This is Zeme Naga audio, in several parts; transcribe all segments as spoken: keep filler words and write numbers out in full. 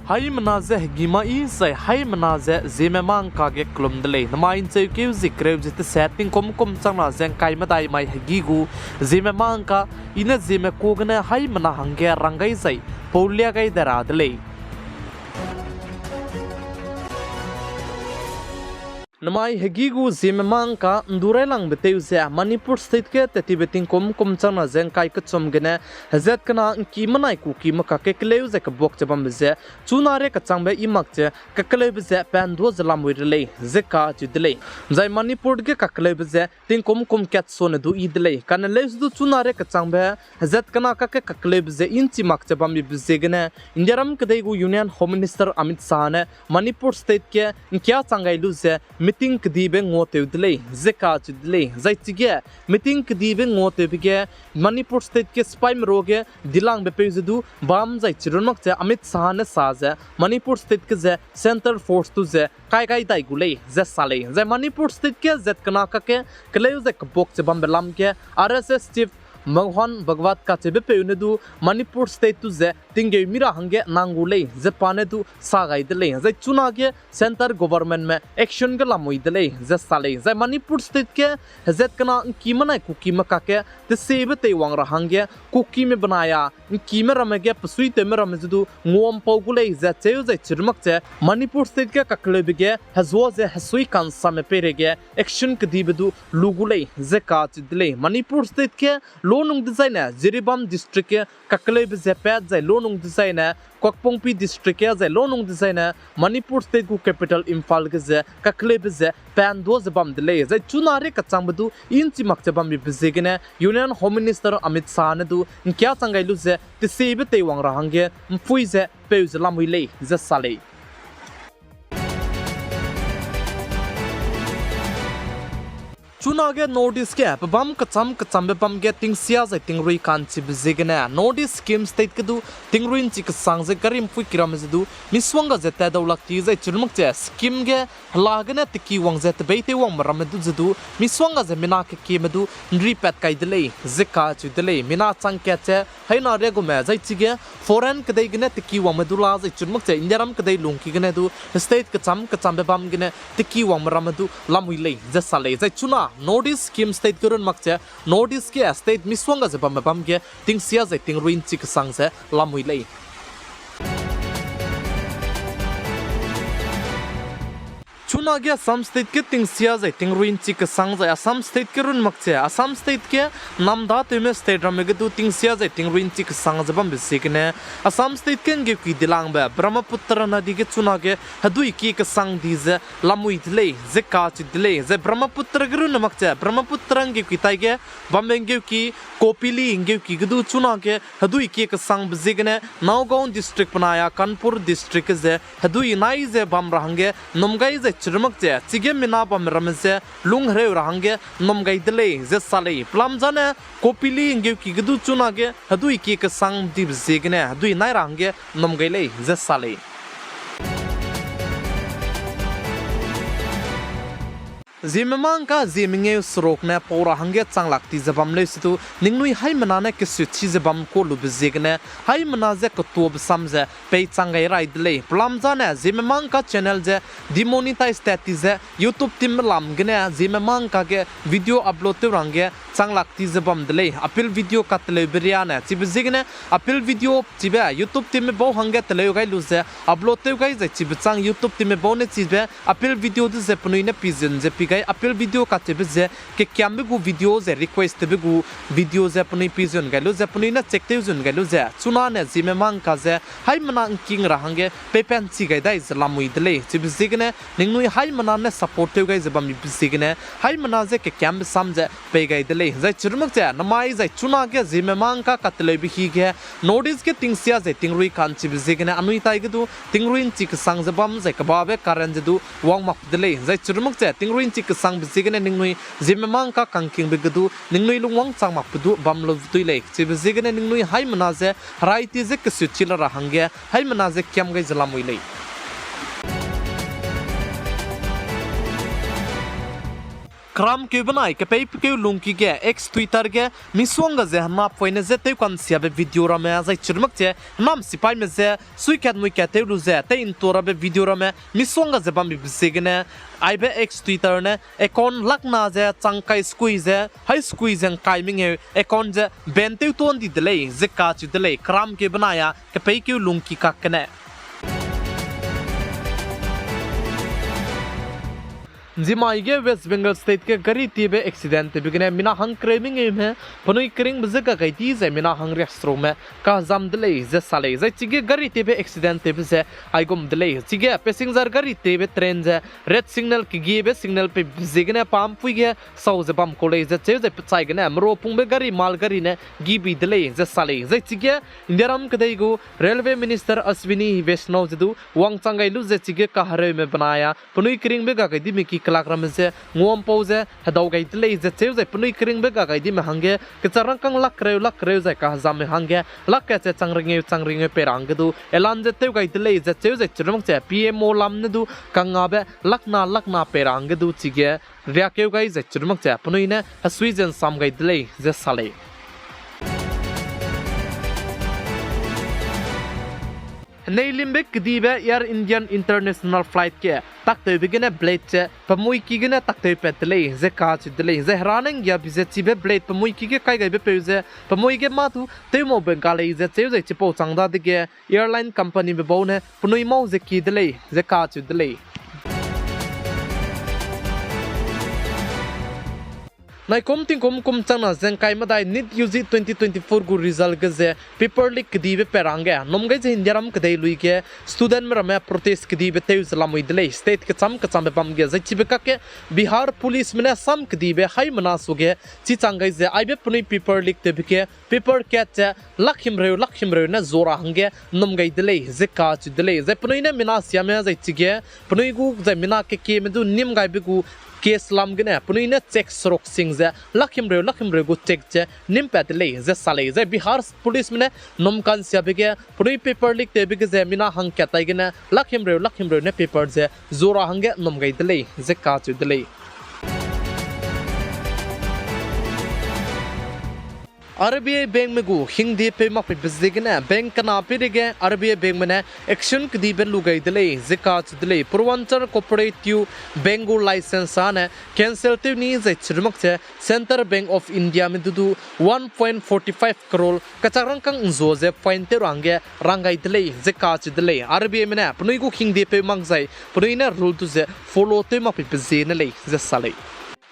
Haimena ze hegî ma yi zai haimena ze Zeme mâ ngka ge kelum de lei. Namai ncheukeu zie kereu ze tese tingkum kum changna ze ngkai medai mai hegî gu Zeme mâ ngka, i ne Zeme ku gene haimena hangge rang gai zai pau lia gai de ra de lei. Namai hegî gu Zeme mâ ngka ndu railangbe tew ze Manipur State ge tat tibe tingkum kum changna ze ngkai kechum gene hezat kena ngki menai kuki me kakge keleu zai kebuak ze bambe ze chuna re kechangbe i mak ze kakeleube ze pa nduâ ze lamui re lei ze kacheu de lei. Zai Manipur ge kakeleube ze tingkum kum kat sone du yi de lei. Kane leuse du chuna re kechangbe hezat kena kakge kakeleube ze i nchi mak ze bambe ziegene Indiaram kedei gu Union Home Minister Amit Shah ne Manipur State ge ngkia chang gai lu ze meeting kedibe nguatew de lei ze kacheu de lei. Zai chige meeting kedibe nguatewbe ge Manipur State ge sipaime ruage dilangbe peu ze du bam zai chirun mak ze Amit Shah ne sa ze Manipur State ge ze centre force du ze kai gai dai gu lei ze sa lei. Zai Manipur State ge hezat kena kakge keleu zai kebuak ze bambe lam ge R S S chief Mohan Bhagwat kacheube peu ne du Manipur State du ze tinggeu mi ra hangge nang gu lei ze pa ne du sa gai de lei. Zai chuna ge centre government me action ge lamui de lei ze sa lei. Zai Manipur State ge hezat kena ngki menai kuki me kakge tesiebe teiwang ra hangge kukime benai a ngkime ramme ge pesuitewme ramme ze du nguampau gu lei ze cheu zai chirun mak ze Manipur State ge kakeleube ge hezua ze hesui kansame peireige action kedibe du lu gu lei ze kacheu de lei. Manipur State ge lonung dezaine Jiribam District ge kakeleube ze pat zai lonung dezaine Kokpongpi District ge zai lonung dezaine Manipur State gu capital Imphal ge ze kakeleube ze pa nduâ ze bam de lei. Zai chuna re kechangbe du i nchi mak ze bambe ziegene Union Home Minister Amit Shah ne du ngkia chang gai lu ze tesiebe teiwang ra hangge mpui ze peu ze lamui lei ze sa lei. Chunage North East ge pebâm kechâm kechâmbe bam ge tingsia zai tingrui ka'nchibe ziegene North East Sikkim State ge du tingrui ’nchi kesang ze gari ’mpui kiramme ze du misongga ze tat dau lak ti zai chirun mak ze Sikkim ge hela gene teki wang ze tebeî tew wangme ramme du ze du misongga ze mina kekieme du ’nri pat kai de lei ze kacheu de lei. Mina chang kat ze haina riagume zai chige foreign kedei gene teki wangme du la zai chirun mak ze Indiaram kedei lungki gene du state kechâm kechâmbe bam gene teki wangme ramme du lamui lei ze sa lei. Zai chuna North East Sikkim State ge run mak ze North East ge state misongga ze bamme bam ge tingsia zai tingrui ’nchi kesang ze lamui lei. Chunage Assam State ge tingsia zai tingrui ’nchi kesang zai Assam State ge run mak ze Assam State ge namdatewme state ramme ge du tingsia zai tingrui ’nchi kesang ze bambe ziegene Assam State ge ’nggeuki dilangbe Brahmaputra nadi ge chunage hedui kie kesang di ze lamui de lei ze kacheu de lei. Zai Brahmaputra ge run mak ze Brahmaputra ’nggeuki taige bambe ’nggeuki Kopili ’nggeuki ge du chunage hedui kie kesangbe ziegene Nagaon District benai a Kanpur District ge ze hedui nai ze bam ra hangge ’nnum gai zai chirun mak ze chige mina bamme ramme ze lung hereu ra hangge ’nnum gai de lei ze sa lei. Pelam zane Kopili ’nggeuki ge du chunage hedui kie kesang dibe ziegene hedui nai ra hangge ’nnum gai lei ze sa lei. Zeme mâ ngka Zeme ngeu seruk ne pau ra hangge chang lak ti ze bam leuse du ningnui haimena ne kesuchi ze bam ka lube ziegene haimena ze ketuabe sam ze pei chang gai rai de lei. Pelam zane Zeme mâ ngka channel ze demonetize tat ti ze YouTube team lam gene Zeme mâ ngka ge video upload tew ra hangge chang lak ti ze bam de lei. Appeal video kateleube riane chibe ziegene appeal video chibe YouTube teamme bau hangge teleu gai lu ze upload tew gai zai chibe chang YouTube teamme bau ne chibe appeal video du ze penui ne pizun ze pi gai appeal video kacheube ze kekiambe gu video ze request tewbe gu video ze penui pizun gai lu ze penui ne check tew zun gai lu ze chunane Zeme mâ ngka ze haimena ngking ra hangge peipat chi gai dai ze lamui de lei. Chibe ziegene ningnui haimena ne support tew gai ze bambe ziegene haimena ze kekiambe sam ze pei gai de lei. Zai chirun mak ze namai zai chunage Zeme mâ ngka kateleube hi ge North East ge tingsia zai tingrui ka'nchibe ziegene anui taige du tingrui ’nchi kesang ze bam zai kebabe karen ze du wang mak de lei. Zai chirun mak ze tingrui ’nchi kesangbe ziegene ningnui Zeme mâ ngka kangkingbe ge du ningnui lungwang chang makbe du bam lu dui lei. Chibe ziegene ningnui haimena ze herai ti ze kesuchi la ra hangge haimena ze kiam gai ze lamui lei. Keramkeu benai kepei pekeu lungki ge X Twitter ge misongga ze henappoine je tewkansiabe video ramme zai chirumak che henam sipaime je suikat muikat tew lu ze tei ntua rabe video ramme misongga ze bambibe ziegene aibe X Twitter ne account lakna ze changkai sekui ze hai sekui ze ngkai mengeu account ze ban tew tuan di de lei ze kacheu de lei, keramkeu benai a kepeikeu lungki kak gene. Nzimai ge West Bengal State ge gari tiebe accident tewbe gene mina hangkereu mengeume penui keringbe je ga gai di zai mina hangriakserume kahezam de lei ze sa lei. Zai chige gari tiebe accident tewbe ze aigum de lei. Chige passenger gari tiebe train ze red signal kegiebe signal peibe ziegene pampui ge sau ze bam kau lei ze cheu zai pechai gene merapungbe gari malgari ne gi bi de lei ze sa lei. Zai chige Indiaram kedei gu Railway Minister Ashwini Vaishnaw ze du wangchang gai lu ze chige kahereume benai a penui keringbe ga gai dime ki kelak ramme je nguampau ze hedau gai de lei ze cheu zai penui keringbe ga gai dime hangge kechak rangkâng lak kereu lak kereu zai kahezamme hangge lak kat ze chang ringeu chang ringeu pei ra hangge du elan ze tew gai de lei ze cheu zai chirumak che P M O lam ne du kangngabe lakna lakna pei ra hangge du chige riakeu gai zai chirumak che penui ne hesui ze nsam gai de lei ze sa lei. Henei limbe kedibe Air Indian International Flight ge taktewbe gene blade ze pemui ki gene taktew pat de lei ze kacheu de lei. Zai hera ne nggiabi ze chibe blade pemui ki ge kai gaibe peu ze pemui ge mâ du tewmaube ga lei ze cheu zai chipau chang dadege airline companybe bau ne penui mau ze kie de lei ze kacheu de lei. Naikum tingkum kum changna ze ngkai medai NEET U G twenty twenty-four gu result ge ze paper leak kedibe pat ra hangge nnum gai ze Indiaram kedei lui ge studentme ramme protest kedibe tew ze lamui de lei. State kecham kechambe bam ge zai chibe kakge Bihar policeme ne sam kedibe haimena suge chichang gai ze aibe penui paper leak tewbe ge paper kat ze lak himreu lak himreu ne zua ra hangge nnum gai de lei ze kacheu de lei. Zai penui ne mina siame zai chige penui gu zai mina kekieme du nim gaibe gu case lam gene penui ne check seruk sing ze lak himreu lak himreu gu check ze nim pat de lei ze sa lei. Zai Bihar policeme ne nnum kansiabe ge penui paper leak tewbe ge ze mina hangkat tai gene lak himreu lak himreu ne paper ze zua ra hangge nnum gai de lei ze kacheu de lei. R B I bankme gu hingdie peu makpeibe ziegene bank kena peireige R B I bankme ne action kedibe lu gai de lei ze kacheu de lei. Purvanchal Cooperative Bank gu license â ne cancel tew ni zai chirumak che Central Bank of Indiame du du one point four five crore kechak rangkâng nzua ze fine tew ra hangge rang gai de lei ze kacheu de lei. R B Ime ne penui gu hingdie peu mak zai penui ne rule du ze follow tew makpeibe ziene lei ze sa lei.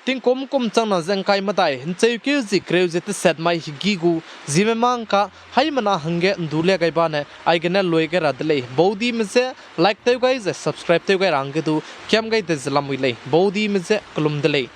Tingkum kum changna ze ngkai medai ncheukeu zi kereu ze teset mai hegî gu ziemme mâ ngka haimena hangge ndu lia gai bane aigene lui gai ra de lei. Baudime je like tew gai zai subscribe tew gai ra hangge du kiam gai de ze lamui lei. Baudime je kelum de lei.